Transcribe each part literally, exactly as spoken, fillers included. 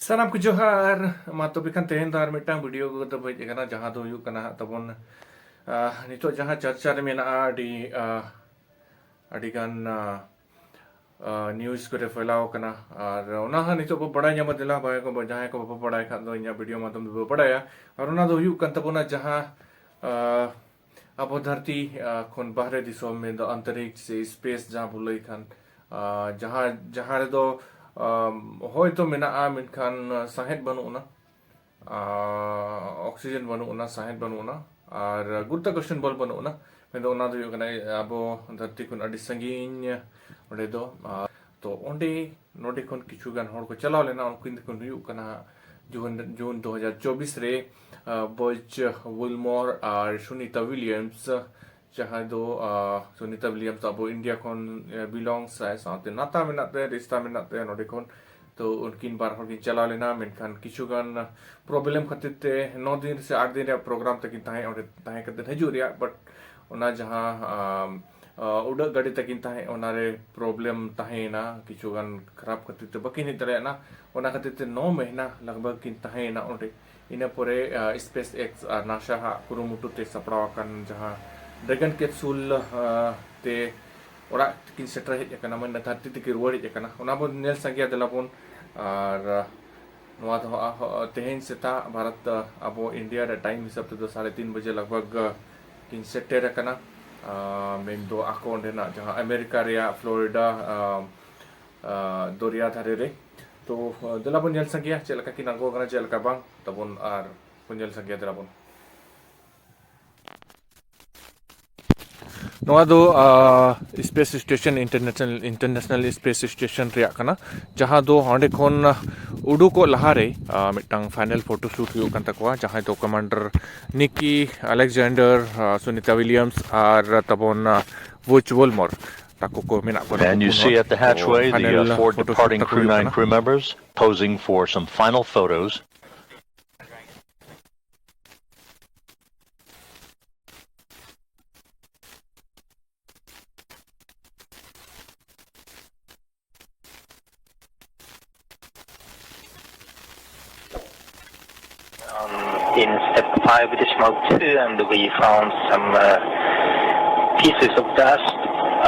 ᱥᱟᱱᱟᱢ ᱠᱚ ᱡᱚᱦᱟᱨ᱾ ᱢᱟ ᱛᱚᱵᱮ ᱠᱷᱟᱱ ᱛᱮᱦᱮᱧ ᱫᱚ ᱟᱨ ᱢᱤᱫᱴᱟᱝ ᱵᱷᱤᱰᱤᱭᱳ ᱠᱚ ᱫᱚ ᱦᱮᱡ ᱟᱠᱟᱱᱟ, ᱡᱟᱦᱟᱸ ᱫᱚ ᱦᱩᱭᱩᱜ ᱠᱟᱱᱟ ᱦᱟᱸᱜ ᱛᱟᱵᱚᱱ, ᱟᱦ, ᱱᱤᱛᱚᱜ ᱡᱟᱦᱟᱸ ᱪᱟᱨᱪᱟ ᱨᱮ ᱢᱮᱱᱟᱜᱼᱟ, ᱟᱹᱰᱤ, ᱟᱦ, ᱟᱹᱰᱤᱜᱟᱱ, ᱟᱦ, ᱟᱦ, ᱱᱤᱭᱩᱡᱽ ᱠᱚᱨᱮ ᱯᱷᱮᱞᱟᱣ ᱟᱠᱟᱱᱟ᱾ ᱟᱨ ᱚᱱᱟ ᱦᱚᱸ ᱱᱤᱛᱚᱜ ᱵᱚ ᱵᱟᱲᱟᱭ ᱧᱟᱢᱟ᱾ ᱫᱮᱞᱟ ᱵᱷᱟᱭ ᱠᱚ, ᱡᱟᱦᱟᱸᱭ ᱠᱚ ᱵᱟᱵᱚ ᱵᱟᱲᱟᱭ ᱠᱷᱟᱱ ᱫᱚ ᱤᱧᱟᱹᱜ ᱵᱷᱤᱰᱤᱭᱳ ᱢᱟᱫᱽᱫᱷᱚᱢ ᱛᱮᱵᱚ ᱵᱟᱲᱟᱭᱟ᱾ ᱟᱨ ᱚᱱᱟ ᱫᱚ ᱦᱩᱭᱩᱜ ᱠᱟᱱ ᱛᱟᱵᱚᱱᱟ ᱡᱟᱦᱟᱸ, ᱟᱦ, ᱟᱵᱚ ᱫᱷᱟᱹᱨᱛᱤ, ᱟᱦ, ᱠᱷᱚᱱ ᱵᱟᱦᱨᱮ ᱫᱤᱥᱚᱢ, ᱢᱮᱱᱫᱚ ᱟᱱᱛᱚᱨᱤᱠ ᱥᱮ ᱥᱯᱮᱥ ᱡᱟᱦᱟᱸ ᱵᱚ ᱞᱟᱹᱭ ᱠᱷᱟᱱ, ᱟᱦ, ᱡᱟᱦᱟᱸ, ᱡᱟᱦᱟᱸ ᱨᱮᱫᱚ, ᱟᱢ, ᱦᱚᱭ ᱛᱚ ᱢᱮᱱᱟᱜᱼᱟ, ᱢᱮᱱᱠᱷᱟᱱ ᱥᱟᱦᱮᱫ ᱵᱟᱹᱱᱩᱜ ᱟᱱᱟ, ᱟᱦ, ᱚᱠᱥᱤᱡᱮᱱ ᱵᱟᱹᱱᱩᱜ ᱟᱱᱟ, ᱥᱟᱦᱮᱫ ᱵᱟᱹᱱᱩᱜ ᱟᱱᱟ, ᱟᱨ ᱜᱩᱨᱩᱛᱟᱠᱚᱨᱥᱚᱱ ᱵᱚᱞ ᱵᱟᱹᱱᱩᱜ ᱟᱱᱟ᱾ ᱢᱮᱱᱫᱚ ᱚᱱᱟ ᱫᱚ ᱦᱩᱭᱩᱜ ᱠᱟᱱᱟ ᱟᱵᱚ ᱫᱷᱟᱹᱨᱛᱤ ᱠᱷᱚᱱ ᱟᱹᱰᱤ ᱥᱟᱺᱜᱤᱧ ᱚᱸᱰᱮ ᱫᱚ᱾ ᱟᱨ ᱛᱚ ᱚᱸᱰᱮ, ᱱᱚᱰᱮ ᱠᱷᱚᱱ ᱠᱤᱪᱷᱩ ᱜᱟᱱ ᱦᱚᱲ ᱠᱚ ᱪᱟᱞᱟᱣ ᱞᱮᱱᱟ᱾ ᱩᱱᱠᱤᱱ ᱫᱚᱠᱤᱱ ᱦᱩᱭᱩᱜ ᱠᱟᱱᱟ ᱡᱩᱱ, ᱡᱩᱱ ᱫᱩ ᱦᱟᱡᱟᱨ ᱪᱚᱵᱵᱤᱥ ᱨᱮ, ᱟᱦ, ᱵᱚᱡᱽ ᱣᱤᱞᱢᱚᱨ ᱟᱨ ᱥᱩᱱᱤᱛᱟ ᱣᱤᱞᱤᱭᱟᱢᱥ, ᱡᱟᱦᱟᱸᱭ ᱫᱚ, ᱟᱦ, ᱥᱩᱱᱤᱛᱟ ᱣᱤᱞᱤᱭᱟᱢᱥ ᱟᱵᱚ ᱤᱱᱰᱤᱭᱟ ᱠᱷᱚᱱ, ᱮ, ᱵᱤᱞᱚᱝᱥ ᱟᱭ, ᱥᱟᱶᱛᱮ ᱱᱟᱛᱟ ᱢᱮᱱᱟᱜ ᱛᱟᱭᱟ, ᱨᱤᱥᱛᱟ ᱢᱮᱱᱟᱜ ᱛᱟᱭᱟ ᱱᱚᱰᱮ ᱠᱷᱚᱱ᱾ ᱛᱚ ᱩᱱᱠᱤᱱ ᱵᱟᱨ ᱦᱚᱲ ᱠᱤᱱ ᱪᱟᱞᱟᱣ ᱞᱮᱱᱟ, ᱢᱮᱱᱠᱷᱟᱱ ᱠᱤᱪᱷᱩ ᱜᱟᱱ ᱯᱨᱚᱵᱞᱮᱢ ᱠᱷᱟᱹᱛᱤᱨ ᱛᱮ ᱱᱚ ᱫᱤᱱ ᱥᱮ ᱟᱴ ᱫᱤᱱ ᱨᱮᱭᱟᱜ ᱯᱨᱳᱜᱨᱟᱢ ᱛᱟᱹᱠᱤᱱ ᱛᱟᱦᱮᱸ, ᱚᱸᱰᱮ ᱛᱟᱦᱮᱸ ᱠᱟᱛᱮ ᱦᱤᱡᱩᱜ ᱨᱮᱭᱟᱜ, but ᱚᱱᱟ ᱡᱟᱦᱟᱸ, ᱟᱢ, ᱟ, ᱩᱰᱟᱹᱜ ᱜᱟᱹᱰᱤ ᱛᱟᱹᱠᱤᱱ ᱛᱟᱦᱮᱸ, ᱚᱱᱟᱨᱮ ᱯᱨᱚᱵᱞᱮᱢ ᱛᱟᱦᱮᱸᱭᱮᱱᱟ, ᱠᱤᱪᱷᱩ ᱜᱟᱱ ᱠᱷᱟᱨᱟᱯ ᱠᱷᱟᱹᱛᱤᱨ ᱛᱮ ᱵᱟᱹᱠᱤᱱ ᱦᱮᱡ ᱫᱟᱲᱮᱭᱟᱜᱼᱟ᱾ ᱚᱱᱟ ᱠᱷᱟᱹᱛᱤᱨ ᱛᱮ ᱱᱚ ᱢᱟᱹᱦᱱᱟᱹ ᱞᱟᱜᱽ ᱵᱷᱟᱜᱽ ᱠᱤᱱ ᱛᱟᱦᱮᱸᱭᱮᱱᱟ ᱚᱸᱰᱮ᱾ ᱤᱱᱟᱹ ᱯᱚᱨᱮ, ᱟ, ᱥᱯᱮᱥ ᱮᱠᱥ ᱟᱨ ᱱᱟᱥᱟ ᱦᱟᱜ ᱠᱩᱨᱩᱢᱩᱴᱩ ᱛᱮ ᱥᱟᱯᱲᱟᱣ ᱟᱠᱟᱱ ᱡᱟᱦᱟᱸ ᱰᱨᱮᱜᱚᱱ ᱠᱮᱯᱥᱩᱞ, ᱟ, ᱛᱮ ᱚᱲᱟᱜ ᱛᱮᱠᱤᱱ ᱥᱮᱴᱮᱨ ᱦᱮᱡ ᱟᱠᱟᱱᱟ, ᱢᱟᱱᱮ ᱫᱷᱟᱹᱨᱛᱤ ᱛᱮᱠᱤᱱ ᱨᱩᱣᱟᱹᱲ ᱦᱮᱡ ᱟᱠᱟᱱᱟ, ᱚᱱᱟ ᱵᱚᱱ ᱧᱮᱞ ᱥᱟᱸᱜᱮᱭᱟ᱾ ᱫᱮᱞᱟ ᱵᱚᱱ, ᱟᱨ, ᱟ, ᱱᱚᱣᱟ ᱫᱚ ᱦᱟᱸᱜ, ᱦᱚ-, ᱛᱮᱦᱮᱧ ᱥᱮᱛᱟᱜ ᱵᱷᱟᱨᱚᱛ, ᱟ, ᱟᱵᱚ ᱤᱱᱰᱤᱭᱟ ᱨᱮ ᱴᱟᱭᱤᱢ ᱦᱤᱥᱟᱹᱵ ᱛᱮᱫᱚ ᱥᱟᱲᱮ ᱛᱤᱱ ᱵᱟᱡᱮ ᱞᱟᱜᱽ ᱵᱷᱟᱜᱽ, ᱟ, ᱠᱤᱱ ᱥᱮᱴᱮᱨ ᱟᱠᱟᱱᱟ᱾ ᱟ, ᱢᱮᱱᱫᱚ ᱟᱠᱚ ᱚᱸᱰᱮᱱᱟᱜ ᱡᱟᱦᱟᱸ ᱟᱢᱮᱨᱤᱠᱟ ᱨᱮᱭᱟᱜ ᱯᱷᱞᱳᱨᱤᱰᱟ, ᱟ, ᱟ, ᱫᱚᱨᱭᱟ ᱫᱷᱟᱨᱮ ᱨᱮ᱾ ᱛᱚ, ᱟ, ᱫᱮᱞᱟ ᱵᱚᱱ ᱧᱮᱞ ᱥᱟᱸᱜᱮᱭᱟ ᱪᱮᱫ ᱞᱮᱠᱟ ᱠᱤᱱ ᱟᱬᱜᱚ ᱟᱠᱟᱱᱟ, ᱪᱮᱫ ᱞᱮᱠᱟ ᱵᱟᱝ᱾ ᱛᱟᱵᱚᱱ ᱟᱨ ᱵᱚᱱ ᱧᱮᱞ ᱥᱟᱸᱜᱮᱭᱟ, ᱫᱮᱞᱟ ᱵᱚᱱ᱾ ᱱᱚᱣᱟ ᱫᱚ, ᱟ, space station, international, international space station ᱨᱮᱭᱟᱜ ᱠᱟᱱᱟ, ᱡᱟᱦᱟᱸ ᱫᱚ ᱚᱸᱰᱮ ᱠᱷᱚᱱ ᱩᱰᱩᱠᱚᱜ ᱞᱟᱦᱟᱨᱮ, ᱟ, ᱢᱤᱫᱴᱟᱝ ᱯᱷᱟᱭᱱᱟᱞ ᱯᱷᱳᱴᱳ ᱥᱩᱴ ᱦᱩᱭᱩᱜ ᱠᱟᱱ ᱛᱟᱠᱚᱣᱟ, ᱡᱟᱦᱟᱸᱭ ᱫᱚ ᱠᱚᱢᱟᱱᱰᱟᱨ ᱱᱤᱠᱤ ᱟᱞᱮᱠᱡᱟᱱᱰᱟᱨ, ᱟ, ᱥᱩᱱᱤᱛᱟ ᱣᱤᱞᱤᱭᱟᱢᱥ ᱟᱨ ᱛᱟᱵᱚᱱ, ᱟ, ᱵᱩᱪ ᱣᱚᱞᱢᱚᱨ ᱛᱟᱠᱚ ᱠᱚ ᱢᱮᱱᱟᱜ ᱠᱚᱣᱟ᱾ And you see at the hatchway the, uh, four departing Crew Nine crew members posing for some final photos. In step five, the smoke two, and we found some uh, pieces of dust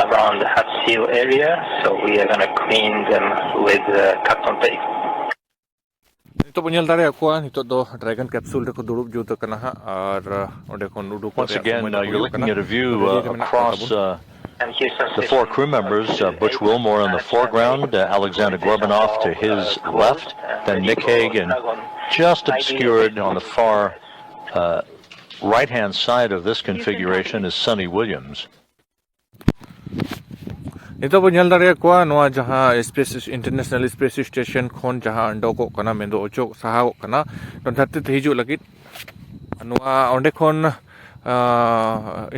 around the Hatsuyu area, so we are going to clean them with uh, cotton paper. ᱱᱤᱛᱚᱜ ᱵᱚᱱ ᱧᱮᱞ ᱫᱟᱲᱮᱭᱟᱜ ᱠᱚᱣᱟ, ᱱᱤᱛᱚᱜ ᱫᱚ dragon capsule ᱨᱮᱠᱚ ᱫᱩᱲᱩᱵ ᱡᱩᱛ ᱟᱠᱟᱱᱟ ᱦᱟᱸᱜ, ᱟᱨ ᱚᱸᱰᱮ ᱠᱷᱚᱱ ᱩᱰᱩᱠᱚᱜ Once ᱨᱮᱭᱟᱜ again, ᱥᱚᱢᱚᱭ uh, ᱫᱚ you're ᱦᱩᱭᱩᱜ looking ᱠᱟᱱᱟ᱾ at a view ready uh, ᱨᱮ ᱢᱮᱱᱟᱜ ᱠᱚᱣᱟ across ᱛᱟᱵᱚᱱ᱾ uh, the four crew members, uh, Butch Wilmore in the foreground, uh, Alexander Gorbunov to his left, then Nick Hague, and just obscured on the far uh, right hand side of this configuration is Sonny Williams. ᱱᱤᱛᱚᱜ ᱵᱚᱱ ᱧᱮᱞ ᱫᱟᱲᱮᱭᱟᱜ ᱠᱚᱣᱟ, ᱱᱚᱣᱟ ᱡᱟᱦᱟᱸ space international space station ᱠᱷᱚᱱ ᱡᱟᱦᱟᱸ ᱚᱰᱚᱠᱚᱜ ᱠᱟᱱᱟ, ᱢᱮᱱᱫᱚ ᱚᱪᱚᱜ ᱥᱟᱦᱟᱣᱚᱜ ᱠᱟᱱᱟ ᱱᱚᱣᱟ ᱫᱷᱟᱹᱨᱛᱤ ᱛᱮ ᱦᱤᱡᱩᱜ ᱞᱟᱹᱜᱤᱫ, ᱱᱚᱣᱟ ᱚᱸᱰᱮ ᱠᱷᱚᱱ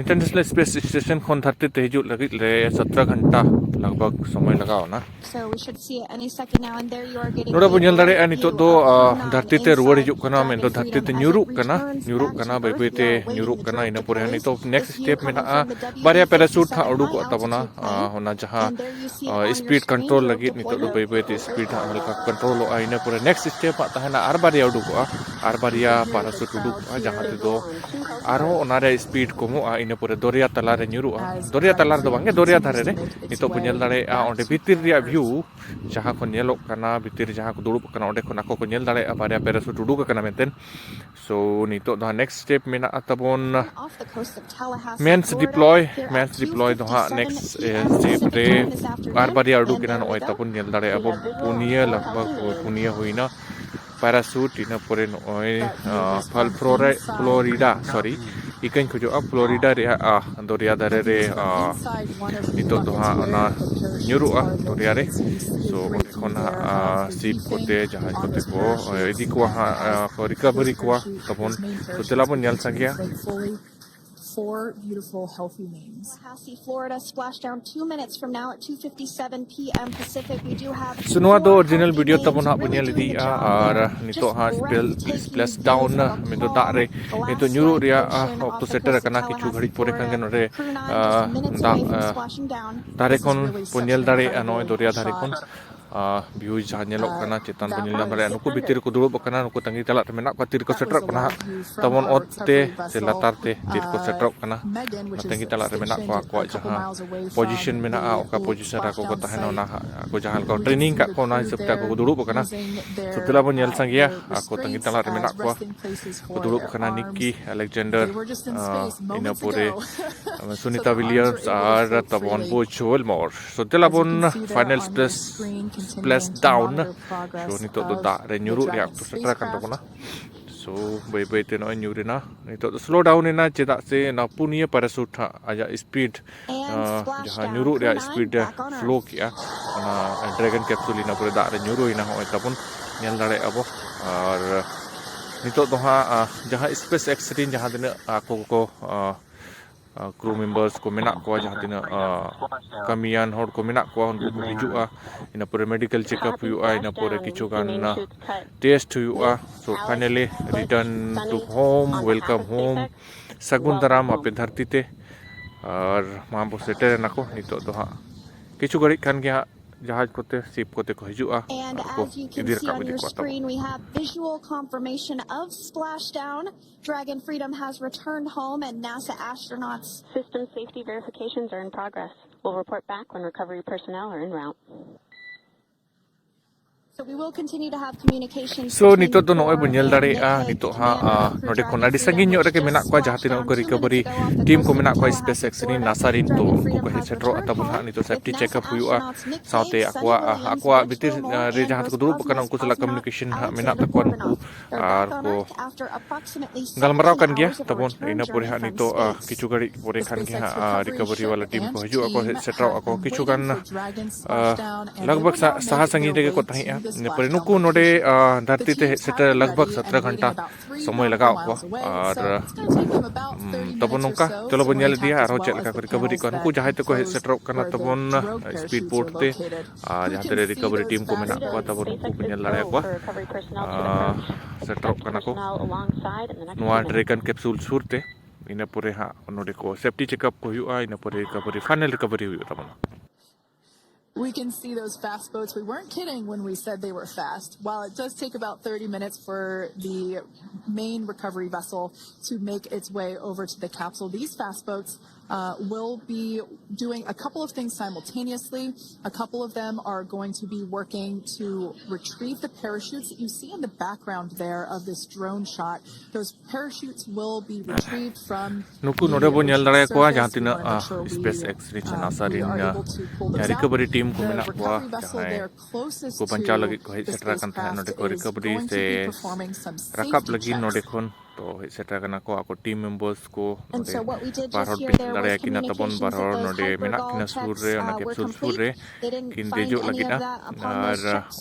ᱤᱱᱴᱟᱨᱱᱮᱥᱱᱟᱞ ᱥᱯᱮᱥ ᱥᱴᱮᱥᱚᱱ ᱠᱷᱚᱱ ᱫᱷᱟᱹᱨᱛᱤ ᱛᱮ ᱦᱤᱡᱩᱜ ᱞᱟᱹᱜᱤᱫ ᱨᱮ ᱥᱚᱛᱨᱚ ᱜᱷᱚᱱᱴᱟ ᱞᱟᱜᱽ ᱵᱷᱟᱜᱽ ᱥᱚᱢᱚᱭ ᱞᱟᱜᱟᱣ ᱮᱱᱟ᱾ So we should see it any second now, and there you are getting ᱱᱚᱰᱮ ᱵᱚᱱ a ᱧᱮᱞ great ᱫᱟᱲᱮᱭᱟᱜᱼᱟ, ᱱᱤᱛᱚᱜ view ᱫᱚ of uh, Corona on the ᱫᱷᱟᱹᱨᱛᱤ ᱛᱮ ᱨᱩᱣᱟᱹᱲ inside. ᱦᱤᱡᱩᱜ ᱠᱟᱱᱟ, As ᱢᱮᱱᱫᱚ we ᱫᱷᱟᱹᱨᱛᱤ see ᱛᱮ it, ᱧᱩᱨᱩᱜ returns ᱠᱟᱱᱟ, back to ᱧᱩᱨᱩᱜ Earth, ᱠᱟᱱᱟ, you're ᱵᱟᱹᱭ ᱵᱟᱹᱭ waiting ᱛᱮ for it to ᱧᱩᱨᱩᱜ ᱠᱟᱱᱟ᱾ deploy. ᱤᱱᱟᱹ ᱯᱚᱨᱮ If ᱱᱤᱛᱚᱜ you next are step coming ᱢᱮᱱᱟᱜᱼᱟ, from the W ᱵᱟᱨᱭᱟ V C ᱯᱮᱨᱟᱥᱩᱴ side ᱦᱟᱸᱜ on the ᱩᱰᱩᱠᱚᱜ ᱛᱟᱵᱚᱱᱟ᱾ altitude plane, ᱟᱦ, ᱚᱱᱟ ᱡᱟᱦᱟᱸ and there you see uh, on your speed control screen the ᱞᱟᱹᱜᱤᱫ ᱱᱤᱛᱚᱜ ᱫᱚ deployment ᱵᱟᱹᱭ ᱵᱟᱹᱭ ᱛᱮ of ᱥᱯᱤᱰ ᱦᱟᱸᱜ ᱦᱟᱞᱠᱟ ᱠᱚᱱᱴᱨᱳᱞᱚᱜᱼᱟ᱾ ᱤᱱᱟᱹ ᱯᱚᱨᱮ ᱱᱮᱠᱥᱴ ᱥᱴᱮᱯ ᱦᱟᱸᱜ ᱛᱟᱦᱮᱱᱟ, ᱟᱨ ᱵᱟᱨᱭᱟ ᱩᱰᱩᱠᱚᱜᱼᱟ, ᱟᱨ ᱵᱟᱨᱭᱟ ᱯᱮᱨᱟᱥᱩᱴ ᱩᱰᱩᱠᱚᱜᱼᱟ, ᱡᱟᱦᱟᱸ ᱛᱮᱫᱚ ᱟᱨᱦᱚᱸ ᱚᱱᱟ ᱨᱮᱭᱟᱜ ᱥᱯᱤᱰ ᱠᱚᱢᱚᱜᱼᱟ᱾ ᱤᱱᱟᱹ ᱯᱚᱨᱮ ᱫᱚᱨᱭᱟ ᱛᱟᱞᱟᱨᱮ ᱧᱩᱨᱩᱜᱼᱟ, ᱫᱚᱨᱭᱟ ᱛᱟᱞᱟ ᱨᱮᱫᱚ ᱵᱟᱝᱜᱮ, ᱫᱚᱨᱭᱟ ᱫᱷᱟᱨᱮ ᱨᱮ᱾ ᱱᱤᱛᱚᱜ ᱵᱚᱱ ᱧᱮᱞ ᱫᱟᱲᱮᱭᱟᱜᱼᱟ ᱚᱸᱰᱮ ᱵᱷᱤᱛᱤᱨ ᱨᱮᱭᱟᱜ ᱵᱷᱤᱭᱩ, ᱡᱟᱦᱟᱸ ᱠᱚ ᱧᱮᱞᱚᱜ ᱠᱟᱱᱟ ᱵᱷᱤᱛᱤᱨ ᱨᱮ ᱡᱟᱦᱟᱸ ᱠᱚ ᱫᱩᱲᱩᱵ ᱠᱟᱱᱟ, ᱚᱸᱰᱮ ᱠᱷᱚᱱ ᱟᱠᱚ ᱠᱚ ᱧᱮᱞ ᱫᱟᱲᱮᱭᱟᱜᱼᱟ ᱵᱟᱨᱭᱟ ᱯᱮᱨᱟᱥᱩᱴ ᱩᱰᱩᱠ ᱟᱠᱟᱱᱟ ᱢᱮᱱᱛᱮ᱾ ᱥᱳ ᱱᱤᱛᱚᱜ ᱫᱚ ᱦᱟᱸᱜ ᱱᱮᱠᱥᱴ ᱥᱴᱮᱯ ᱢᱮᱱᱟᱜᱼᱟ ᱛᱟᱵᱚᱱ ᱢᱮᱱᱥ ᱰᱤᱯᱞᱚᱭ᱾ ᱢᱮᱱᱥ ᱰᱤᱯᱞᱚᱭ ᱫᱚ ᱦᱟᱸᱜ ᱱᱮᱠᱥᱴ ᱥᱴᱮᱯ ᱨᱮ ᱟᱨ ᱵᱟᱨᱭᱟ ᱩᱰᱩᱠ ᱮᱱᱟ᱾ ᱱᱚᱜᱼᱚᱭ ᱛᱟᱵᱚᱱ ᱧᱮᱞ ᱫᱟᱲᱮᱭᱟᱜᱼᱟ ᱵᱚᱱ ᱯᱩᱱᱭᱟᱹ, ᱞᱟᱜᱽ ᱵᱷᱟᱜᱽ ᱯᱩᱱᱭᱟᱹ ᱦᱩᱭᱱᱟ ᱯᱮᱨᱟᱥᱩᱴ᱾ ᱤᱱᱟᱹ ᱯᱚᱨᱮ ᱱᱚᱜᱼᱚᱭ ᱟᱦ, ᱯᱷᱟᱞ ᱯᱷᱞᱳᱨᱟ-, ᱯᱷᱞᱳᱨᱤᱰᱟ, ᱥᱚᱨᱤ, ᱤᱠᱟᱹᱧ ᱠᱷᱚᱡᱚᱜᱼᱟ, ᱯᱷᱞᱳᱨᱤᱰᱟ ᱨᱮᱭᱟᱜ ᱟᱦ, ᱫᱚᱨᱭᱟ ᱫᱷᱟᱨᱮ ᱨᱮ ᱟᱦ, ᱱᱤᱛᱚᱜ ᱫᱚ ᱦᱟᱸᱜ ᱚᱱᱟ ᱧᱩᱨᱩᱜᱼᱟ ᱫᱚᱨᱭᱟ ᱨᱮ᱾ ᱥᱳ ᱚᱸᱰᱮ ᱠᱷᱚᱱ ᱦᱟᱸᱜ ᱟᱦ, ᱥᱤᱯ ᱠᱚᱛᱮ ᱡᱟᱦᱟᱸᱭ ᱠᱚᱛᱮ ᱠᱚ ᱤᱫᱤ ᱠᱚᱣᱟ ᱦᱟᱸᱜ ᱟᱦ, ᱠᱚ ᱨᱤᱠᱟᱵᱷᱟᱨᱤ ᱠᱚᱣᱟ ᱛᱟᱵᱚᱱ᱾ ᱛᱚ ᱫᱮᱞᱟ ᱵᱚᱱ ᱧᱮᱞ ᱥᱟᱸᱜᱮᱭᱟ᱾ Four beautiful, healthy names. Tallahassee, Florida, splashdown two minutes from now at two fifty-seven p.m. Pacific. We do have ᱥᱳ ᱱᱚᱣᱟ ᱫᱚ four original healthy video names ᱛᱟᱵᱚᱱ ᱦᱟᱸᱜ ᱵᱚᱱ really ᱧᱮᱞ doing the ᱤᱫᱤᱭᱮᱫᱼᱟ, job ᱟᱨ there. ᱱᱤᱛᱚᱜ Just ᱦᱟᱸᱜ ᱥᱯᱮᱞ breathtaking splash views down of a ᱢᱮᱱᱫᱚ fall ᱫᱟᱜ ᱨᱮ for the ᱱᱤᱛᱚᱜ last ᱧᱩᱨᱩᱜ ᱨᱮᱭᱟᱜ portion of ᱚᱠᱛᱚ the ᱥᱮᱴᱮᱨ ᱟᱠᱟᱱᱟ᱾ Tallahassee, ᱠᱤᱪᱷᱩ ᱜᱷᱟᱹᱲᱤᱡ ᱯᱚᱨᱮ ᱠᱷᱟᱱ ᱜᱮ Florida ᱱᱚᱰᱮ Crew Nine just ᱫᱟᱜ made from splashing down. ᱫᱷᱟᱨᱮ This is ᱠᱷᱚᱱ really ᱵᱚᱱ such ᱧᱮᱞ an ᱫᱟᱲᱮᱭᱟᱜᱼᱟ, ᱱᱚᱜᱼᱚᱭ incredible ᱫᱚᱨᱭᱟ ᱫᱷᱟᱨᱮ ᱠᱷᱚᱱ᱾ shot. ᱵᱷᱤᱭᱩᱡᱽ ᱡᱟᱦᱟᱸ ᱧᱮᱞᱚᱜ ᱠᱟᱱᱟ, ᱪᱮᱛᱟᱱ ᱵᱚᱱ ᱧᱮᱞ ᱧᱟᱢ ᱫᱟᱲᱮᱭᱟᱜᱼᱟ, ᱱᱩᱠᱩ ᱵᱷᱤᱛᱤᱨ ᱨᱮᱠᱚ ᱫᱩᱲᱩᱵ ᱟᱠᱟᱱᱟ, ᱱᱩᱠᱩ ᱛᱟᱺᱜᱤ ᱛᱟᱲᱟᱜ ᱨᱮ ᱢᱮᱱᱟᱜ ᱠᱚᱣᱟ, ᱛᱤᱨᱮᱠᱚ ᱥᱮᱴᱮᱨᱚᱜ ᱠᱟᱱᱟ ᱦᱟᱸᱜ ᱛᱟᱵᱚᱱ ᱚᱛ ᱛᱮ ᱥᱮ ᱞᱟᱛᱟᱨ ᱛᱮ, ᱛᱤᱨᱮᱠᱚ ᱥᱮᱴᱮᱨᱚᱜ ᱠᱟᱱᱟ, ᱚᱱᱟ ᱛᱟᱺᱜᱤ ᱛᱟᱲᱟᱜ ᱨᱮ ᱢᱮᱱᱟᱜ ᱠᱚᱣᱟ᱾ ᱟᱠᱚᱣᱟᱜ ᱡᱟᱦᱟᱸ ᱯᱚᱡᱤᱥᱚᱱ ᱢᱮᱱᱟᱜᱼᱟ, ᱚᱠᱟ ᱯᱚᱡᱤᱥᱚᱱ ᱨᱮ ᱟᱠᱚ ᱠᱚ ᱛᱟᱦᱮᱱᱟ, ᱚᱱᱟ ᱦᱟᱸᱜ ᱟᱠᱚ ᱡᱟᱦᱟᱸ ᱞᱮᱠᱟ ᱴᱨᱮᱱᱤᱝ ᱠᱟᱜ ᱠᱚᱣᱟ, ᱚᱱᱟ ᱦᱤᱥᱟᱹᱵ ᱛᱮ ᱟᱠᱚ ᱠᱚ ᱫᱩᱲᱩᱵ ᱟᱠᱟᱱᱟ᱾ ᱛᱚ ᱫᱮᱞᱟ ᱵᱚᱱ ᱧᱮᱞ ᱥᱟᱸᱜᱮᱭᱟ, ᱟᱠᱚ ᱛᱟᱺᱜᱤ ᱛᱟᱲᱟᱜ ᱨᱮ ᱢᱮᱱᱟᱜ ᱠᱚᱣᱟ, ᱠᱚ ᱫᱩᱲᱩᱵ ᱟᱠᱟᱱᱟ᱾ ᱱᱤᱠᱤ ᱟᱞᱮᱠᱡᱟᱱᱰᱟᱨ, ᱤᱱᱟᱹ ᱯᱚᱨᱮ ᱥᱩᱱᱤᱛᱟ ᱣᱤᱞᱤᱭᱟᱢᱥ ᱟᱨ ᱛᱟᱵᱚᱱ ᱵᱳᱡ ᱦᱳᱞᱢᱳᱨ᱾ So ᱫᱮᱞᱟ ᱵᱚᱱ final splash, splash down. So ᱱᱤᱛᱚᱜ ᱫᱚ ᱫᱟᱜ ᱨᱮ ᱧᱩᱨᱩᱜ ᱨᱮᱭᱟᱜ ᱚᱠᱛᱚ ᱥᱮᱴᱮᱨ ᱟᱠᱟᱱ ᱛᱟᱵᱚᱱᱟ᱾ So ᱵᱟᱹᱭ ᱵᱟᱹᱭ ᱛᱮ ᱱᱚᱜᱼᱚᱭ ᱧᱩᱨ ᱮᱱᱟ᱾ ᱱᱤᱛᱚᱜ ᱫᱚ ᱥᱞᱳ ᱰᱟᱣᱩᱱ ᱮᱱᱟ, ᱪᱮᱫᱟᱜ ᱥᱮ ᱚᱱᱟ ᱯᱩᱱᱭᱟᱹ ᱯᱮᱨᱟᱥᱩᱴ ᱦᱟᱸᱜ ᱟᱡᱟᱜ ᱥᱯᱤᱰ, ᱡᱟᱦᱟᱸ ᱧᱩᱨᱩᱜ ᱨᱮᱭᱟᱜ ᱥᱯᱤᱰ ᱮ ᱥᱞᱳ ᱠᱮᱜᱼᱟ, ᱚᱱᱟ ᱰᱨᱟᱜᱚᱱ ᱠᱮᱯᱥᱩᱞ ᱤᱱᱟᱹ ᱯᱚᱨᱮ ᱫᱟᱜ ᱨᱮ ᱧᱩᱨᱩᱭᱮᱱᱟ᱾ ᱱᱚᱜᱼᱚᱭ ᱛᱟᱵᱚᱱ ᱧᱮᱞ ᱫᱟᱲᱮᱭᱟᱜᱼᱟ ᱵᱚ᱾ ᱟᱨ ᱱᱤᱛᱚᱜ ᱫᱚ ᱦᱟᱸᱜ ᱡᱟᱦᱟᱸ ᱥᱯᱮᱥ ᱮᱠᱥ ᱨᱮᱱ ᱡᱟᱦᱟᱸ ᱛᱤᱱᱟᱹᱜ ᱟᱠᱚ ᱠᱚ ᱠᱨᱩ ᱢᱮᱢᱵᱟᱨᱥ ᱠᱚ ᱢᱮᱱᱟᱜ ᱠᱚᱣᱟ, ᱡᱟᱦᱟᱸ ᱛᱤᱱᱟᱹᱜ ᱠᱟᱹᱢᱤᱭᱟᱱ ᱦᱚᱲ ᱠᱚ ᱢᱮᱱᱟᱜ ᱠᱚᱣᱟ, ᱩᱱᱠᱩ ᱠᱚ ᱦᱤᱡᱩᱜᱼᱟ᱾ ᱤᱱᱟᱹ ᱯᱚᱨᱮ ᱢᱮᱰᱤᱠᱮᱞ ᱪᱮᱠᱟᱯ ᱦᱩᱭᱩᱜᱼᱟ, ᱤᱱᱟᱹ ᱯᱚᱨᱮ ᱠᱤᱪᱷᱩ ᱜᱟᱱ ᱴᱮᱥᱴ ᱦᱩᱭᱩᱜᱼᱟ᱾ So finally return to home, welcome home, ᱥᱟᱹᱜᱩᱱ ᱫᱟᱨᱟᱢ ᱟᱯᱮ ᱫᱷᱟᱹᱨᱛᱤ ᱛᱮ᱾ ᱟᱨ ᱢᱟ ᱵᱚ ᱥᱮᱴᱮᱨ ᱮᱱᱟ ᱠᱚ᱾ ᱱᱤᱛᱚᱜ ᱫᱚ ᱦᱟᱸᱜ ᱠᱤᱪᱷᱩ ᱜᱷᱟᱹᱲᱤᱡ ᱠᱷᱟᱱ ᱜᱮ ᱦᱟᱸᱜ ᱡᱟᱦᱟᱡᱽ ᱠᱚᱛᱮ, ᱥᱤᱯ ᱠᱚᱛᱮ ᱠᱚ ᱦᱤᱡᱩᱜᱼᱟ ᱟᱨ ᱠᱚ ᱤᱫᱤ ᱨᱟᱠᱟᱵ ᱤᱫᱤ ᱠᱚᱣᱟ ᱛᱟᱵᱚᱱ᱾ We have visual confirmation of splashdown. Dragon Freedom has returned home, and NASA astronauts. System safety verifications are in progress. We'll report back when recovery personnel are en route. So we will continue to have communication. So ᱱᱤᱛᱚᱜ ᱫᱚ ᱱᱚᱜᱼᱚᱭ ᱵᱚᱱ ᱧᱮᱞ ᱫᱟᱲᱮᱭᱟᱜᱼᱟ, ᱱᱤᱛᱚᱜ ᱦᱟᱸᱜ ᱱᱚᱰᱮ ᱠᱷᱚᱱ ᱟᱹᱰᱤ ᱥᱟᱺᱜᱤᱧ ᱧᱚᱜ ᱨᱮᱜᱮ ᱢᱮᱱᱟᱜ ᱠᱚᱣᱟ ᱡᱟᱦᱟᱸ ᱛᱤᱱᱟᱹᱜ ᱩᱱᱠᱩ ᱨᱤᱠᱟᱵᱷᱟᱨᱤ ᱴᱤᱢ ᱠᱚ ᱢᱮᱱᱟᱜ ᱠᱚᱣᱟ, ᱥᱯᱮᱥ ᱮᱠᱥ ᱨᱮᱱ, ᱱᱟᱥᱟ ᱨᱮᱱ᱾ ᱛᱚ ᱩᱱᱠᱩ ᱠᱚ ᱦᱮᱡ ᱥᱮᱴᱮᱨᱚᱜᱼᱟ ᱛᱟᱵᱚᱱ ᱦᱟᱸᱜ᱾ ᱱᱤᱛᱚᱜ ᱥᱮᱯᱴᱤ ᱪᱮᱠᱟᱯ ᱦᱩᱭᱩᱜᱼᱟ, ᱥᱟᱶᱛᱮ ᱟᱠᱚᱣᱟᱜ ᱟᱠᱚᱣᱟᱜ ᱵᱷᱤᱛᱤᱨ ᱨᱮ ᱡᱟᱦᱟᱸ ᱛᱮᱠᱚ ᱫᱩᱲᱩᱵ ᱟᱠᱟᱱᱟ ᱩᱱᱠᱩ ᱥᱟᱞᱟᱜ ᱠᱚᱢᱤᱭᱩᱱᱤᱠᱮᱥᱚᱱ ᱦᱟᱸᱜ ᱢᱮᱱᱟᱜ ᱛᱟᱠᱚᱣᱟ ᱱᱩᱠᱩ, ᱟᱨ ᱠᱚ ᱜᱟᱞᱢᱟᱨᱟᱣ ᱠᱟᱱ ᱜᱮᱭᱟ ᱛᱟᱵᱚᱱ᱾ ᱤᱱᱟᱹ ᱯᱚᱨᱮ ᱦᱟᱸᱜ ᱱᱤᱛᱚᱜ ᱠᱤᱪᱷᱩ ᱜᱷᱟᱹᱲᱤᱡ ᱯᱚᱨᱮ ᱠᱷᱟᱱ ᱜᱮ ᱦᱟᱸᱜ ᱨᱤᱠᱟᱵᱷᱟᱨᱤ ᱵᱟᱞᱟ ᱴᱤᱢ ᱠᱚ ᱦᱤᱡᱩᱜ ᱟᱠᱚ, ᱦᱮᱡ ᱥᱮᱴᱮᱨᱚᱜ ᱟᱠᱚ᱾ ᱠᱤᱪᱷᱩ ᱜᱟᱱ ᱞᱟᱜᱽ ᱵᱷᱟᱜᱽ ᱥᱟᱦᱟ ᱥᱟᱺᱜᱤᱧ ᱨᱮᱜᱮ ᱠᱚ ᱛᱟᱦᱮᱸᱜᱼᱟ᱾ ᱤᱱᱟᱹ ᱯᱚᱨᱮ ᱱᱩᱠᱩ ᱱᱚᱰᱮ ᱫᱷᱟᱹᱨᱛᱤ ᱛᱮ ᱦᱮᱡ ᱥᱮᱴᱮᱨ ᱞᱟᱜᱽ ᱵᱷᱟᱜᱽ ᱥᱚᱛᱨᱚ ᱜᱷᱚᱱᱴᱟ ᱥᱚᱢᱚᱭ ᱞᱟᱜᱟᱣ ᱠᱚᱣᱟ᱾ ᱟᱨ ᱛᱟᱵᱚᱱ ᱱᱚᱝᱠᱟ ᱪᱚᱞᱚ ᱵᱚᱱ ᱧᱮᱞ ᱤᱫᱤᱭᱟ ᱟᱨᱦᱚᱸ ᱪᱮᱫ ᱞᱮᱠᱟ ᱠᱚ ᱨᱤᱠᱟᱵᱷᱟᱨᱤ ᱠᱚᱣᱟ᱾ ᱱᱩᱠᱩ ᱡᱟᱦᱟᱸᱭ ᱛᱮᱠᱚ ᱦᱮᱡ ᱥᱮᱴᱮᱨᱚᱜ ᱠᱟᱱᱟ ᱛᱟᱵᱚᱱ ᱥᱯᱤᱰ ᱵᱳᱴ ᱛᱮ, ᱟᱨ ᱡᱟᱦᱟᱸ ᱛᱤᱱᱟᱹᱜ ᱨᱤᱠᱟᱵᱷᱟᱨᱤ ᱴᱤᱢ ᱠᱚ ᱢᱮᱱᱟᱜ ᱠᱚᱣᱟ ᱛᱟᱵᱚᱱ ᱩᱱᱠᱩ ᱵᱚᱱ ᱧᱮᱞ ᱫᱟᱲᱮᱭᱟᱠᱚᱣᱟ᱾ ᱥᱮᱴᱮᱨᱚᱜ ᱠᱟᱱᱟ ᱠᱚ ᱱᱚᱣᱟ ᱰᱨᱮᱜᱚᱱ ᱠᱮᱯᱥᱩᱞ ᱥᱩᱨ ᱛᱮ᱾ ᱤᱱᱟᱹ ᱯᱚᱨᱮ ᱦᱟᱸᱜ ᱱᱚᱰᱮ ᱠᱚ ᱥᱮᱯᱴᱤ ᱪᱮᱠᱟᱯ ᱠᱚ ᱦᱩᱭᱩᱜᱼᱟ, ᱤᱱᱟᱹ ᱯᱚᱨᱮ ᱨᱤᱠᱟᱵᱷᱟᱨᱤ, ᱯᱷᱟᱭᱱᱟᱞ ᱨᱤᱠᱟᱵᱷᱟᱨᱤ ᱦᱩᱭᱩᱜ ᱛᱟᱵᱚᱱᱟ᱾ We can see those fast boats. We weren't kidding when we said they were fast. While it does take about thirty minutes for the main recovery vessel to make its way over to the capsule, these fast boats uh, will be doing a couple of things simultaneously. A couple of them are going to be working to retrieve the parachutes that you see in the background there of this drone shot. Those parachutes will be retrieved from ᱱᱩᱠᱩ ᱱᱚᱰᱮ ᱵᱚᱱ ᱧᱮᱞ ᱫᱟᱲᱮᱭᱟᱠᱚᱣᱟ ᱡᱟᱦᱟᱸ ᱛᱤᱱᱟᱹᱜ SpaceX ᱨᱮᱱ NASA ᱨᱮᱱ recovery team ᱠᱚ ᱢᱮᱱᱟᱜ ᱠᱚᱣᱟ, ᱡᱟᱦᱟᱸᱭ ᱠᱚ ᱵᱟᱧᱪᱟᱣ ᱞᱟᱹᱜᱤᱫ ᱠᱚ ᱦᱮᱡ ᱥᱮᱴᱮᱨ ᱟᱠᱟᱱ ᱛᱟᱦᱮᱸᱫ ᱱᱚᱰᱮ ᱠᱚ recovery ᱥᱮ ᱨᱟᱠᱟᱵ ᱞᱟᱹᱜᱤᱫ ᱱᱚᱰᱮ ᱠᱷᱚᱱ ᱛᱚ ᱦᱮᱡ ᱥᱮᱴᱮᱨ ᱟᱠᱟᱱᱟ ᱠᱚ ᱟᱠᱚ team members ᱠᱚ ᱱᱚᱰᱮ ᱵᱟᱨ ᱦᱚᱲ ᱯᱮ ᱧᱮᱞ ᱫᱟᱲᱮᱭᱟᱠᱤᱱᱟ ᱛᱟᱵᱚᱱ, ᱵᱟᱨ ᱦᱚᱲ ᱱᱚᱰᱮ ᱢᱮᱱᱟᱜ ᱠᱤᱱᱟ ᱥᱩᱨ ᱨᱮ, ᱚᱱᱟ capsule ᱥᱩᱨ ᱨᱮ ᱠᱤᱱ ᱫᱮᱡᱚᱜ ᱞᱟᱹᱜᱤᱫᱼᱟ᱾ ᱟᱨ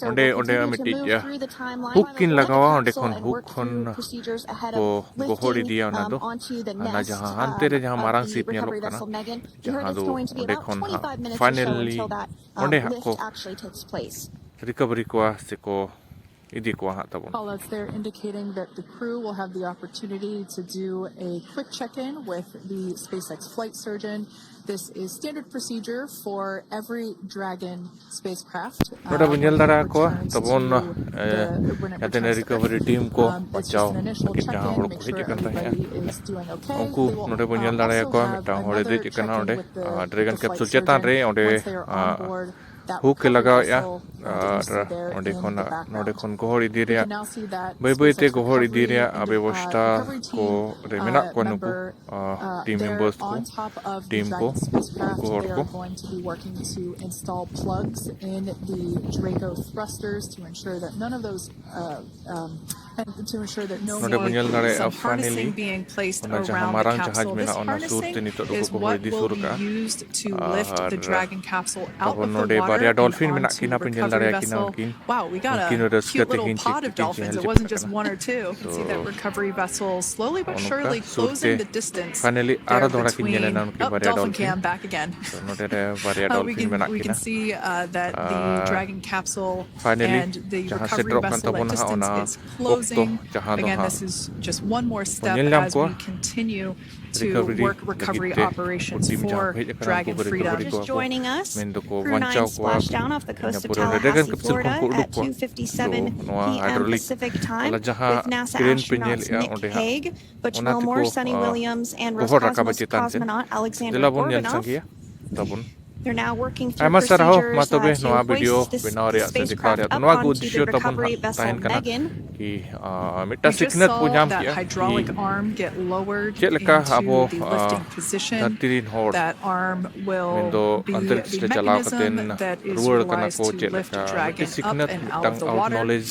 ᱚᱸᱰᱮ ᱚᱸᱰᱮ ᱢᱤᱫᱴᱤᱡ hook ᱠᱤᱱ ᱞᱟᱜᱟᱣᱟ, ᱚᱸᱰᱮ ᱠᱷᱚᱱ hook ᱠᱷᱚᱱ ᱠᱚ ᱜᱚᱦᱚᱲ ᱤᱫᱤᱭᱟ ᱚᱱᱟ ᱫᱚ᱾ ᱚᱱᱟ ᱡᱟᱦᱟᱸ ᱦᱟᱱᱛᱮ ᱨᱮ ᱡᱟᱦᱟᱸ ᱢᱟᱨᱟᱝ ship ᱧᱮᱞᱚᱜ ᱠᱟᱱᱟ, ᱡᱟᱦᱟᱸ ᱫᱚ ᱚᱸᱰᱮ ᱠᱷᱚᱱ ᱦᱟᱸᱜ finally ᱚᱸᱰᱮ ᱦᱟᱸᱜ ᱠᱚ recovery ᱠᱚᱣᱟ ᱥᱮᱠᱚ ᱤᱫᱤ ᱠᱚᱣᱟ ᱦᱟᱸᱜ ᱛᱟᱵᱚᱱ᱾ Callouts there indicating that the crew will have the opportunity to do a quick check-in with the SpaceX flight surgeon. This is standard procedure for every Dragon spacecraft. ᱱᱚᱰᱮ ᱵᱚᱱ ᱧᱮᱞ ᱫᱟᱲᱮᱭᱟᱠᱚᱣᱟ ᱛᱟᱵᱚᱱ ᱡᱟᱛᱮ recovery team ᱠᱚ ᱵᱟᱧᱪᱟᱣ ᱞᱟᱹᱜᱤᱫ ᱡᱟᱦᱟᱸ ᱦᱚᱲ ᱠᱚ ᱦᱮᱡ ᱟᱠᱟᱱ ᱛᱟᱦᱮᱸᱫᱼᱟ, ᱩᱱᱠᱩ ᱱᱚᱰᱮ ᱵᱚᱱ ᱧᱮᱞ ᱫᱟᱲᱮᱭᱟᱠᱚᱣᱟ ᱢᱤᱫᱴᱟᱝ ᱦᱚᱲᱮ ᱫᱮᱡ ᱟᱠᱟᱱᱟ ᱚᱸᱰᱮ Dragon capsule ᱪᱮᱛᱟᱱ ᱨᱮ, ᱚᱸᱰᱮ hook ᱮ ᱞᱟᱜᱟᱣᱮᱫᱼᱟ᱾ ᱟᱨ ᱚᱸᱰᱮ ᱠᱷᱚᱱ ᱱᱚᱰᱮ ᱠᱷᱚᱱ ᱜᱚᱦᱚᱲ ᱤᱫᱤ ᱨᱮᱭᱟᱜ, ᱵᱟᱹᱭ ᱵᱟᱹᱭ ᱛᱮ ᱜᱚᱦᱚᱲ ᱤᱫᱤ ᱨᱮᱭᱟᱜ ᱵᱮᱵᱚᱥᱛᱟ ᱠᱚ ᱨᱮ ᱢᱮᱱᱟᱜ ᱠᱚᱣᱟ ᱱᱩᱠᱩ team members ᱠᱚ, team ᱠᱚ, ᱩᱱᱠᱩ ᱦᱚᱲ ᱠᱚ᱾ Going to be working to install plugs in the Draco thrusters to ensure that none of those uh, um, and to ensure that no ᱱᱚᱰᱮ ᱵᱚᱱ ᱧᱮᱞ ᱫᱟᱲᱮᱭᱟᱜᱼᱟ finally being placed ᱚᱱᱟ ᱡᱟᱦᱟᱸ ᱢᱟᱨᱟᱝ ᱡᱟᱦᱟᱡᱽ ᱢᱮᱱᱟᱜᱼᱟ ᱚᱱᱟ ᱥᱩᱨ ᱛᱮ ᱱᱤᱛᱚᱜ ᱫᱚᱠᱚ ᱜᱚᱦᱚᱲ ᱤᱫᱤ ᱥᱩᱨ ᱟᱠᱟᱫᱼᱟ᱾ ᱟᱨ ᱛᱟᱨᱯᱚᱨ ᱱᱚᱰᱮ ᱵᱟᱨᱭᱟ dolphin ᱢᱮᱱᱟᱜ ᱠᱤᱱᱟ ᱯᱮ ᱧᱮᱞ ᱫᱟᱲᱮᱭᱟᱠᱤᱱᱟ ᱩᱱᱠᱤᱱ, ᱩᱱᱠᱤᱱ ᱨᱟᱹᱥᱠᱟᱹ ᱛᱮ ᱦᱤᱧ ᱪᱮᱫ ᱛᱮᱠᱤᱱ ᱪᱮᱦᱮᱞ ᱪᱮᱯᱮᱞ ᱠᱟᱱᱟ᱾ ᱛᱚ ᱱᱚᱜᱼᱚ ᱱᱚᱝᱠᱟ ᱥᱩᱨ ᱛᱮ finally ᱟᱨ ᱫᱚᱦᱲᱟ ᱠᱤᱱ ᱧᱮᱞ ᱮᱱᱟ ᱩᱱᱠᱤᱱ ᱵᱟᱨᱭᱟ dolphin᱾ ᱛᱚ ᱱᱚᱰᱮ ᱨᱮ ᱵᱟᱨᱭᱟ dolphin ᱢᱮᱱᱟᱜ ᱠᱤᱱᱟ᱾ ᱟᱨ finally ᱡᱟᱦᱟᱸ ᱥᱮᱴᱮᱨᱚᱜ ᱠᱟᱱ ᱛᱟᱵᱚᱱᱟ ᱦᱟᱸᱜ ᱚᱱᱟ ᱠᱚᱠ ᱛᱚ ᱡᱟᱦᱟᱸ ᱫᱚ ᱦᱟᱸᱜ ᱵᱚᱱ ᱧᱮᱞ ᱧᱟᱢ ᱠᱚᱣᱟ ᱨᱤᱠᱟᱵᱷᱟᱨᱤ ᱞᱟᱹᱜᱤᱫ ᱛᱮ ᱠᱚ ᱴᱤᱢ ᱡᱟᱦᱟᱸ ᱠᱚ ᱦᱮᱡ ᱟᱠᱟᱱᱟ, ᱩᱱᱠᱩ ᱠᱚ ᱨᱤᱠᱟᱵᱷᱟᱨᱤ ᱠᱚᱣᱟ ᱠᱚ, ᱢᱮᱱ ᱫᱚᱠᱚ ᱵᱟᱧᱪᱟᱣ ᱠᱚᱣᱟ᱾ ᱤᱱᱟᱹ ᱯᱚᱨᱮ ᱰᱨᱟᱜᱚᱱ ᱠᱮᱯᱥᱩᱞ ᱠᱷᱚᱱ ᱠᱚ ᱩᱰᱩᱠ ᱠᱚᱣᱟ᱾ ᱛᱚ ᱱᱚᱣᱟ ᱦᱟᱭᱰᱨᱳᱞᱤᱠ ᱚᱱᱟ ᱡᱟᱦᱟᱸ ᱠᱨᱮᱱ ᱯᱮ ᱧᱮᱞᱮᱫᱼᱟ, ᱚᱸᱰᱮ ᱦᱟᱸᱜ ᱚᱱᱟ ᱛᱮᱠᱚ ᱟ, ᱜᱚᱦᱚᱲ ᱨᱟᱠᱟᱵᱟ ᱪᱮᱛᱟᱱ ᱥᱮᱫ᱾ ᱫᱮᱞᱟ ᱵᱚᱱ ᱧᱮᱞ ᱥᱟᱸᱜᱮᱭᱟ ᱛᱟᱵᱚᱱ᱾ ᱟᱭᱢᱟ ᱥᱟᱨᱦᱟᱣ ᱢᱟ ᱛᱚᱵᱮ ᱱᱚᱣᱟ ᱵᱷᱤᱰᱤᱭᱳ ᱵᱮᱱᱟᱣ ᱨᱮᱭᱟᱜ ᱥᱮ ᱫᱮᱠᱷᱟᱣ ᱨᱮᱭᱟᱜ ᱫᱚ᱾ ᱱᱚᱣᱟ ᱜᱮ ᱩᱫᱽᱫᱮᱥᱥᱚ ᱛᱟᱵᱚᱱ ᱦᱟᱸᱜ ᱛᱟᱦᱮᱱ ᱠᱟᱱᱟ ᱠᱤ, ᱟ, ᱢᱤᱫᱴᱟᱝ ᱥᱤᱠᱷᱱᱟᱹᱛ ᱵᱚ ᱧᱟᱢ ᱠᱮᱜᱼᱟ ᱠᱤ ᱪᱮᱫ ᱞᱮᱠᱟ ᱟᱵᱚ, ᱟ, ᱫᱷᱟᱹᱨᱛᱤ ᱨᱤᱱ ᱦᱚᱲ ᱢᱮᱱᱫᱚ ᱚᱱᱛᱚᱨᱤᱠᱥ ᱨᱮ ᱪᱟᱞᱟᱣ ᱠᱟᱛᱮ ᱨᱩᱣᱟᱹᱲ ᱠᱟᱱᱟ ᱠᱚ, ᱪᱮᱫ ᱞᱮᱠᱟ ᱢᱤᱫᱴᱤᱡ ᱥᱤᱠᱷᱱᱟᱹᱛ, ᱢᱤᱫᱴᱟᱝ ᱟᱣᱩᱴ ᱱᱚᱞᱮᱡᱽ,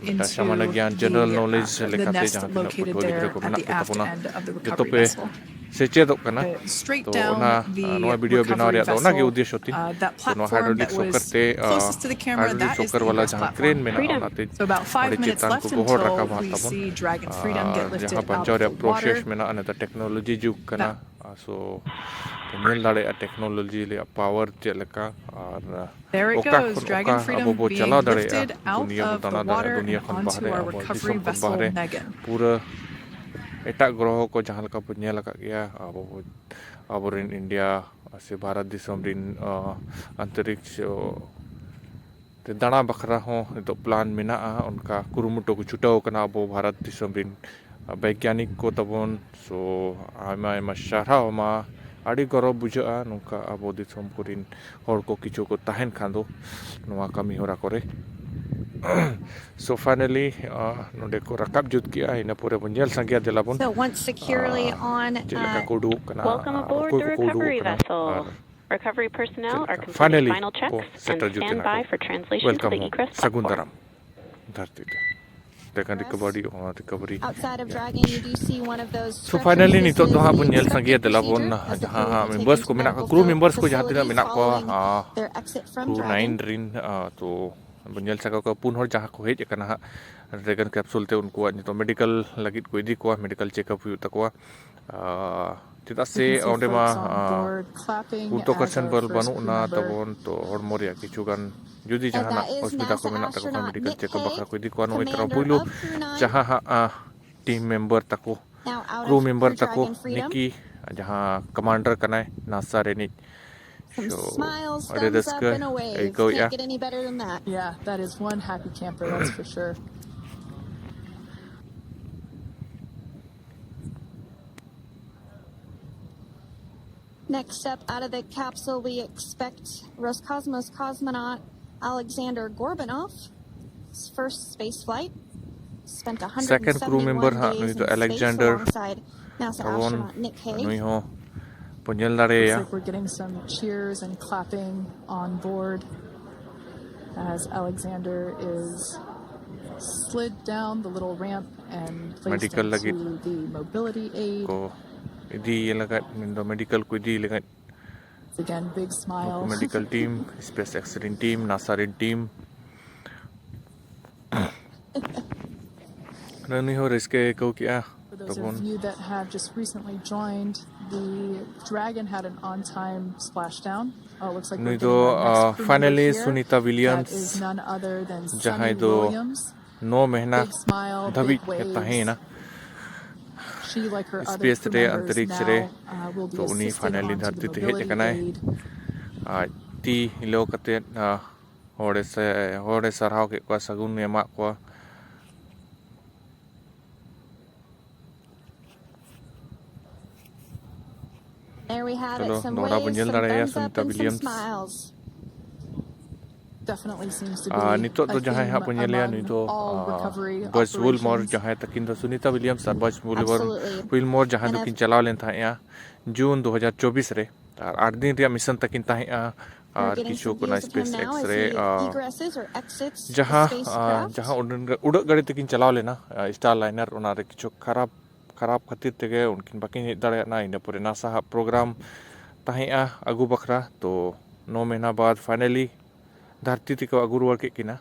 ᱢᱤᱫᱴᱟᱝ ᱥᱟᱢᱟᱱᱱᱚ ᱜᱮᱭᱟᱱ, ᱡᱮᱱᱟᱨᱟᱞ ᱱᱚᱞᱮᱡᱽ ᱞᱮᱠᱟᱛᱮ ᱡᱟᱦᱟᱸ ᱛᱤᱱᱟᱹᱜ ᱯᱟᱹᱴᱷᱩᱣᱟᱹ ᱜᱤᱫᱽᱨᱟᱹ ᱠᱚ ᱢᱮᱱᱟᱜ ᱠᱚ ᱛᱟᱵᱚᱱᱟ, ᱡᱚᱛᱚ ᱯᱮ ᱥᱮᱪᱮᱫᱚᱜ ᱠᱟᱱᱟ᱾ ᱛᱚ ᱚᱱᱟ, ᱱᱚᱣᱟ ᱵᱷᱤᱰᱤᱭᱳ ᱵᱮᱱᱟᱣ ᱨᱮᱭᱟᱜ ᱫᱚ ᱚᱱᱟᱜᱮ ᱩᱫᱽᱫᱮᱥᱥᱚ ᱛᱤᱧ᱾ ᱛᱚ ᱱᱚᱣᱟ ᱦᱟᱭᱰᱨᱳᱞᱤᱠ ᱥᱚᱠᱟᱨ ᱛᱮ, ᱟ, ᱦᱟᱭᱰᱨᱳᱞᱤᱠ ᱥᱚᱠᱟᱨ ᱵᱟᱞᱟ ᱡᱟᱦᱟᱸ ᱠᱨᱮᱱ ᱢᱮᱱᱟᱜᱼᱟ, ᱚᱱᱟᱛᱮ ᱚᱸᱰᱮ ᱪᱮᱛᱟᱱ ᱠᱚ ᱜᱚᱦᱚᱲ ᱨᱟᱠᱟᱵᱟ ᱛᱟᱵᱚᱱ᱾ ᱟᱨ ᱡᱟᱦᱟᱸ ᱵᱟᱧᱪᱟᱣ ᱨᱮᱭᱟᱜ ᱯᱨᱚᱥᱮᱥ ᱢᱮᱱᱟᱜᱼᱟ, ᱱᱤᱛᱚᱜ ᱴᱮᱠᱱᱳᱞᱚᱡᱤ ᱡᱩᱜᱽ ᱠᱟᱱᱟ᱾ ᱟ, so ᱧᱮᱞ ᱫᱟᱲᱮᱭᱟᱜᱼᱟ ᱴᱮᱠᱱᱳᱞᱚᱡᱤ ᱨᱮᱭᱟᱜ ᱯᱟᱣᱟᱨ ᱪᱮᱫ ᱞᱮᱠᱟ, ᱟᱨ ᱚᱠᱟ ᱠᱷᱚᱱ ᱚᱠᱟ ᱟᱵᱚ ᱵᱚ ᱪᱟᱞᱟᱣ ᱫᱟᱲᱮᱭᱟᱜᱼᱟ, ᱫᱩᱱᱤᱭᱟᱹ ᱵᱚ ᱫᱟᱬᱟ ᱫᱟᱲᱮᱭᱟᱜᱼᱟ, ᱫᱩᱱᱤᱭᱟᱹ ᱠᱷᱚᱱ ᱵᱟᱦᱨᱮ, ᱟᱵᱚ ᱫᱤᱥᱚᱢ ᱠᱷᱚᱱ ᱵᱟᱦᱨᱮ, ᱯᱩᱨᱟᱹ ᱮᱴᱟᱜ ᱜᱨᱚᱦᱚ ᱠᱚ ᱡᱟᱦᱟᱸ ᱞᱮᱠᱟ ᱵᱚ ᱧᱮᱞ ᱟᱠᱟᱫ ᱜᱮᱭᱟ, ᱟᱵᱚ ᱵᱚ, ᱟᱵᱚᱨᱮᱱ ᱤᱱᱰᱤᱭᱟ ᱥᱮ ᱵᱷᱟᱨᱚᱛ ᱫᱤᱥᱚᱢ ᱨᱮᱱ, ᱟ, ᱟᱱᱛᱚᱨᱤᱠᱥ ᱛᱮ ᱫᱟᱬᱟ ᱵᱟᱠᱷᱨᱟ ᱦᱚᱸ ᱱᱤᱛᱚᱜ ᱯᱞᱟᱱ ᱢᱮᱱᱟᱜᱼᱟ᱾ ᱚᱱᱠᱟ ᱠᱩᱨᱩᱢᱩᱴᱩ ᱠᱚ ᱪᱷᱩᱴᱟᱹᱣ ᱠᱟᱱᱟ ᱟᱵᱚ ᱵᱷᱟᱨᱚᱛ ᱫᱤᱥᱚᱢ ᱨᱮᱱ ᱵᱳᱭᱜᱽᱜᱟᱱᱤᱠ ᱠᱚ ᱛᱟᱵᱚᱱ᱾ So ᱟᱭᱢᱟ ᱟᱭᱢᱟ ᱥᱟᱨᱦᱟᱣ ᱢᱟ, ᱟᱹᱰᱤ ᱜᱚᱨᱚᱵᱽ ᱵᱩᱡᱷᱟᱹᱜᱼᱟ ᱱᱚᱝᱠᱟ ᱟᱵᱚ ᱫᱤᱥᱚᱢ ᱠᱚᱨᱮᱱ ᱦᱚᱲ ᱠᱚ ᱠᱤᱪᱷᱩ ᱠᱚ ᱛᱟᱦᱮᱱ ᱠᱷᱟᱱ ᱫᱚ ᱱᱚᱣᱟ ᱠᱟᱹᱢᱤ ᱦᱚᱨᱟ ᱠᱚᱨᱮ᱾ So finally, ᱟ, ᱱᱚᱰᱮ ᱠᱚ ᱨᱟᱠᱟᱵ ᱡᱩᱛ ᱠᱮᱜᱼᱟ, ᱤᱱᱟᱹ ᱯᱚᱨᱮ ᱵᱚᱱ ᱧᱮᱞ ᱥᱟᱸᱜᱮᱭᱟ, ᱫᱮᱞᱟ ᱵᱚᱱ᱾ So once securely ᱟ, on, ᱪᱮᱫ ᱞᱮᱠᱟ ᱠᱚ ᱩᱰᱩᱠᱚᱜ ᱠᱟᱱᱟ, ᱟᱨ ᱚᱠᱚᱭ ᱠᱚᱠᱚ ᱩᱰᱩᱠᱚᱜ ᱠᱟᱱᱟ, ᱟᱨ ᱪᱮᱫ ᱞᱮᱠᱟ finally ᱠᱚ ᱥᱮᱴᱮᱨ ᱡᱩᱛ ᱮᱱᱟ ᱠᱚ᱾ Welcome home. ᱥᱟᱹᱜᱩᱱ ᱫᱟᱨᱟᱢ ᱫᱷᱟᱹᱨᱛᱤ ᱛᱮ᱾ ᱛᱮᱠᱷᱟᱱ recovery, ᱚᱱᱟ recovery᱾ So finally ᱱᱤᱛᱚᱜ ᱫᱚ ᱦᱟᱸᱜ ᱵᱚᱱ ᱧᱮᱞ ᱥᱟᱸᱜᱮᱭᱟ, ᱫᱮᱞᱟ ᱵᱚᱱ ᱡᱟᱦᱟᱸ ᱦᱟᱸᱜ members ᱠᱚ ᱢᱮᱱᱟᱜ ᱠᱚᱣᱟ, crew members ᱠᱚ ᱡᱟᱦᱟᱸ ᱛᱤᱱᱟᱹᱜ ᱢᱮᱱᱟᱜ ᱠᱚᱣᱟ, ᱟ, crew nine ᱨᱤᱱ, ᱟ, ᱛᱚ ᱵᱚᱱ ᱧᱮᱞ ᱥᱟᱸᱜᱮ ᱠᱚᱣᱟ, ᱯᱩᱱ ᱦᱚᱲ ᱡᱟᱦᱟᱸ ᱠᱚ ᱦᱮᱡ ᱟᱠᱟᱱᱟ ᱦᱟᱸᱜ ᱰᱨᱟᱜᱚᱱ ᱠᱮᱯᱥᱩᱞ ᱛᱮ, ᱩᱱᱠᱩᱣᱟᱜ ᱱᱤᱛᱚᱜ medical ᱞᱟᱹᱜᱤᱫ ᱠᱚ ᱤᱫᱤ ᱠᱚᱣᱟ, medical checkup ᱦᱩᱭᱩᱜ ᱛᱟᱠᱚᱣᱟ᱾ ᱟ, ᱪᱮᱫᱟᱜ ᱥᱮ ᱚᱸᱰᱮ ᱢᱟ ᱜᱩᱨᱩᱛᱣᱟᱠᱚᱨᱥᱚᱱ ᱵᱚᱞ ᱵᱟᱹᱱᱩᱜ ᱟᱱᱟ ᱛᱟᱵᱚᱱ, ᱛᱚ ᱦᱚᱲᱢᱚ ᱨᱮᱭᱟᱜ ᱠᱤᱪᱷᱩ ᱜᱟᱱ ᱡᱩᱫᱤ ᱡᱟᱦᱟᱱᱟᱜ ᱚᱥᱩᱵᱤᱫᱷᱟ ᱠᱚ ᱢᱮᱱᱟᱜ ᱛᱟᱠᱚ ᱠᱷᱟᱱ ᱢᱮᱰᱤᱠᱮᱞ ᱪᱮᱠᱟᱯ ᱵᱟᱠᱷᱨᱟ ᱠᱚ ᱤᱫᱤ ᱠᱚᱣᱟ᱾ ᱱᱚᱜᱼᱚᱭ ᱛᱟᱨᱟ ᱯᱩᱭᱞᱩ ᱡᱟᱦᱟᱸ ᱦᱟᱸᱜ ᱴᱤᱢ ᱢᱮᱢᱵᱟᱨ ᱛᱟᱠᱚ, ᱠᱨᱩ ᱢᱮᱢᱵᱟᱨ ᱛᱟᱠᱚ, ᱱᱤᱠᱤ ᱡᱟᱦᱟᱸ ᱠᱚᱢᱟᱱᱰᱟᱨ ᱠᱟᱱᱟᱭ ᱱᱟᱥᱟ ᱨᱤᱱᱤᱡ, ᱥᱳ ᱟᱹᱰᱤ ᱨᱟᱹᱥᱠᱟᱹ ᱟᱹᱭᱠᱟᱹᱣᱮᱫᱼᱟ᱾ Yeah, that is one happy camper, that's for sure. Next up out of the capsule, we expect Roscosmos cosmonaut Alexander Gorbunov. His first space flight. Spent Second crew member ᱦᱟᱸᱜ ᱱᱩᱭ ᱫᱚ Alexander ᱛᱟᱵᱚᱱ, ᱱᱩᱭ ᱦᱚᱸ ᱵᱚᱱ ᱧᱮᱞ ᱫᱟᱲᱮᱭᱟᱭᱟ᱾ Looks like we're getting some cheers and clapping on board as Alexander is slid down the little ramp and placed medical ᱞᱟᱹᱜᱤᱫ into the mobility aid. ᱠᱚ ᱤᱫᱤᱭᱮ ᱞᱟᱹᱜᱤᱫ, ᱢᱮᱱᱫᱚ ᱢᱮᱰᱤᱠᱮᱞ ᱠᱚ ᱤᱫᱤᱭᱮ ᱞᱟᱹᱜᱤᱫ᱾ Again, big ᱱᱩᱠᱩ smile. Medical team, space X ᱨᱮᱱ ᱴᱤᱢ, ᱱᱟᱥᱟ ᱨᱮᱱ ᱴᱤᱢ᱾ ᱱᱩᱭ ᱦᱚᱸ ᱨᱟᱹᱥᱠᱟᱹᱭ ᱟᱹᱭᱠᱟᱹᱣ ᱠᱮᱜᱼᱟ For those ᱛᱟᱵᱚᱱ᱾ Of you that have just recently joined, the Dragon had an on-time splashdown. Oh, it looks like ᱱᱩᱭ we're ᱫᱚ getting our next crew member finally here. Sunita Williams, That is none other than ᱡᱟᱦᱟᱸᱭ Sunny ᱫᱚ Williams. ᱱᱚ ᱢᱮᱦᱱᱟ Big smile, ᱫᱷᱟᱹᱵᱤᱡ big waves. ᱛᱟᱦᱮᱸᱭᱮᱱᱟ᱾ She, like her other space crew ᱨᱮ, members, ᱟᱱᱛᱟᱨᱤᱠᱥ now, ᱨᱮ᱾ Uh, will be ᱛᱚ ᱩᱱᱤ assisted ᱯᱷᱟᱭᱱᱟᱞᱤ onto the ᱫᱷᱟᱹᱨᱛᱤ ᱛᱮ ᱦᱮᱡ mobility ᱟᱠᱟᱱᱟᱭ᱾ Aid. ᱟᱡ ᱛᱤ ᱦᱤᱞᱟᱹᱣ ᱠᱟᱛᱮᱫ, ᱟ, ᱦᱚᱲᱮ ᱥᱮ ᱦᱚᱲᱮ ᱥᱟᱨᱦᱟᱣ ᱠᱮᱫ ᱠᱚᱣᱟ, ᱥᱟᱹᱜᱩᱱᱮ ᱮᱢᱟᱜ ᱠᱚᱣᱟ᱾ There we have ᱪᱚᱞᱚ, it. Some ᱱᱚᱰᱟ ᱵᱚᱱ waves, ᱧᱮᱞ some ᱫᱟᱲᱮᱭᱟᱭᱟ thumbs up, Sunita and some ᱣᱤᱞᱤᱭᱟᱢᱥ᱾ Smiles. Definitely seems to be, ᱟᱨ ᱱᱤᱛᱚᱜ ᱫᱚ I ᱡᱟᱦᱟᱸᱭ think, ᱦᱟᱸᱜ ᱵᱚᱱ ᱧᱮᱞᱮᱭᱟ, among ᱱᱩᱭ ᱫᱚ, all ᱟᱨ, recovery ᱵᱟᱥ ᱣᱩᱞᱢᱚᱨ, operations. ᱡᱟᱦᱟᱸᱭ ᱛᱟᱹᱠᱤᱱ ᱫᱚ ᱥᱩᱱᱤᱛᱟ ᱣᱤᱞᱤᱭᱟᱢᱥ ᱟᱨ ᱵᱟᱥ ᱣᱩᱞᱢᱚᱨ, Absolutely. ᱣᱤᱞᱢᱚᱨ ᱡᱟᱦᱟᱸᱭ And ᱫᱚᱠᱤᱱ if ᱪᱟᱞᱟᱣ ᱞᱮᱱ ᱛᱟᱦᱮᱸᱫᱼᱟ ᱡᱩᱱ ᱫᱩ ᱦᱟᱡᱟᱨ ᱪᱚᱵᱵᱤᱥ ᱨᱮ, ᱟᱨ ᱟᱴ ᱫᱤᱱ ᱨᱮᱭᱟᱜ ᱢᱤᱥᱚᱱ ᱛᱟᱹᱠᱤᱱ ᱛᱟᱦᱮᱸᱫᱼᱟ᱾ We're ᱟᱨ getting ᱠᱤᱪᱷᱩ some ᱠᱚ ᱚᱱᱟ views of him space now X as ᱨᱮ, he R, egresses or exits the ᱡᱟᱦᱟᱸ, ᱟᱨ, spacecraft. ᱡᱟᱦᱟᱸ ᱩᱰᱟᱹᱱ, ᱩᱰᱟᱹᱜ ᱜᱟᱹᱰᱤ ᱛᱮᱠᱤᱱ ᱪᱟᱞᱟᱣ ᱞᱮᱱᱟ, ᱟᱨ, ᱥᱴᱟᱨ ᱞᱟᱭᱱᱟᱨ, ᱚᱱᱟᱨᱮ ᱠᱤᱪᱷᱩ ᱠᱷᱟᱨᱟᱯ, ᱠᱷᱟᱨᱟᱯ ᱠᱷᱟᱹᱛᱤᱨ ᱛᱮᱜᱮ ᱩᱱᱠᱤᱱ ᱵᱟᱹᱠᱤᱱ ᱦᱮᱡ ᱫᱟᱲᱮᱭᱟᱫᱼᱟ᱾ ᱤᱱᱟᱹ ᱯᱚᱨᱮ ᱱᱟᱥᱟ ᱦᱟᱜ ᱯᱨᱳᱜᱨᱟᱢ ᱛᱟᱦᱮᱸᱫᱼᱟ ᱟᱹᱜᱩ ᱵᱟᱠᱷᱨᱟ᱾ ᱛᱚ ᱱᱚ ᱢᱟᱹᱦᱱᱟᱹ ᱵᱟᱫ ᱯᱷᱟᱭᱱᱟᱞᱤ ᱫᱷᱟᱹᱨᱛᱤ ᱛᱮᱠᱚ ᱟᱹᱜᱩ ᱨᱩᱣᱟᱹᱲ ᱠᱮᱫ ᱠᱤᱱᱟ᱾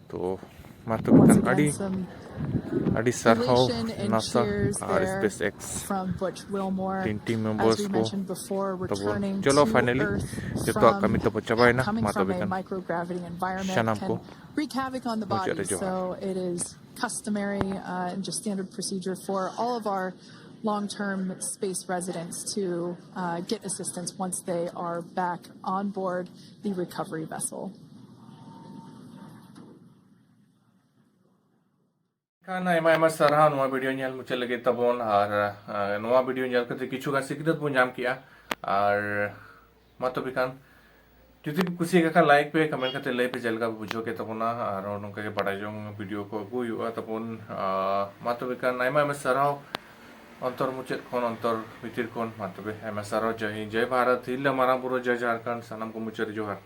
ᱛᱚ ᱢᱟ ᱛᱚᱵᱮ Once ᱠᱷᱟᱱ again, ᱟᱹᱰᱤ some ᱟᱹᱰᱤ ᱥᱟᱨᱦᱟᱣ ᱱᱟᱥᱟ ᱟᱨ ᱥᱯᱮᱥ ᱮᱠᱥ ᱴᱤᱢ ᱢᱮᱢᱵᱟᱨᱥ ᱠᱚ ᱛᱟᱵᱚᱱ᱾ ᱪᱚᱞᱚ, ᱯᱷᱟᱭᱱᱟᱞᱤ ᱡᱚᱛᱚᱣᱟᱜ ᱠᱟᱹᱢᱤ ᱛᱟᱵᱚ ᱪᱟᱵᱟᱭᱮᱱᱟ᱾ ᱢᱟ ᱛᱚᱵᱮ ᱠᱷᱟᱱ ᱥᱟᱱᱟᱢ ᱠᱚ ᱢᱩᱪᱟᱹᱫ ᱨᱮ ᱡᱚᱦᱟᱨ᱾ Customary uh, and just standard procedure for all of our long-term space residents to uh, get assistance once they are back on board the recovery vessel. ᱠᱷᱟᱱ ᱟᱭᱢᱟ ᱟᱭᱢᱟ ᱥᱟᱨᱦᱟᱣ ᱱᱚᱣᱟ ᱵᱷᱤᱰᱤᱭᱳ ᱧᱮᱞ ᱢᱩᱪᱟᱹᱫ ᱞᱟᱹᱜᱤᱫ ᱛᱟᱵᱚᱱ᱾ ᱟᱨ ᱱᱚᱣᱟ ᱵᱷᱤᱰᱤᱭᱳ ᱧᱮᱞ ᱠᱟᱛᱮ ᱠᱤᱪᱷᱩ ᱜᱟᱱ ᱥᱤᱠᱷᱱᱟᱹᱛ ᱵᱚᱱ ᱧᱟᱢ ᱠᱮᱜᱼᱟ᱾ ᱟᱨ ᱢᱟ ᱛᱚᱵᱮ ᱠᱷᱟᱱ ᱡᱩᱫᱤ ᱯᱮ ᱠᱩᱥᱤᱭᱟᱜ ᱠᱷᱟᱱ ᱞᱟᱭᱤᱠ ᱯᱮ, ᱠᱚᱢᱮᱱᱴ ᱠᱟᱛᱮ ᱞᱟᱹᱭ ᱯᱮ ᱪᱮᱫ ᱞᱮᱠᱟ ᱯᱮ ᱵᱩᱡᱷᱟᱹᱣ ᱠᱮᱫ ᱛᱟᱵᱚᱱᱟ᱾ ᱟᱨ ᱱᱚᱝᱠᱟ ᱜᱮ ᱵᱟᱰᱟᱭ ᱡᱚᱝ ᱵᱷᱤᱰᱤᱭᱳ ᱠᱚ ᱟᱹᱜᱩ ᱦᱩᱭᱩᱜᱼᱟ ᱛᱟᱵᱚᱱ᱾ ᱢᱟ ᱛᱚᱵᱮ ᱠᱷᱟᱱ ᱟᱭᱢᱟ ᱟᱭᱢᱟ ᱥᱟᱨᱦᱟᱣ ᱚᱱᱛᱚᱨ ᱢᱩᱪᱟᱹᱫ ᱠᱷᱚᱱ, ᱚᱱᱛᱚᱨ ᱵᱷᱤᱛᱤᱨ ᱠᱷᱚᱱ ᱢᱟ ᱛᱚᱵᱮ ᱟᱭᱢᱟ ᱥᱟᱨᱦᱟᱣ᱾ ᱡᱚᱭ ᱦᱤᱱᱫ, ᱡᱚᱭ ᱵᱷᱟᱨᱚᱛ, ᱛᱤᱨᱞᱟᱹ ᱢᱟᱨᱟᱝ ᱵᱩᱨᱩ, ᱡᱚᱭ ᱡᱷᱟᱲᱠᱷᱚᱸᱰ, ᱥᱟᱱᱟᱢ ᱠᱚ ᱢᱩᱪᱟᱹᱫ ᱨᱮ ᱡᱚᱦᱟᱨ᱾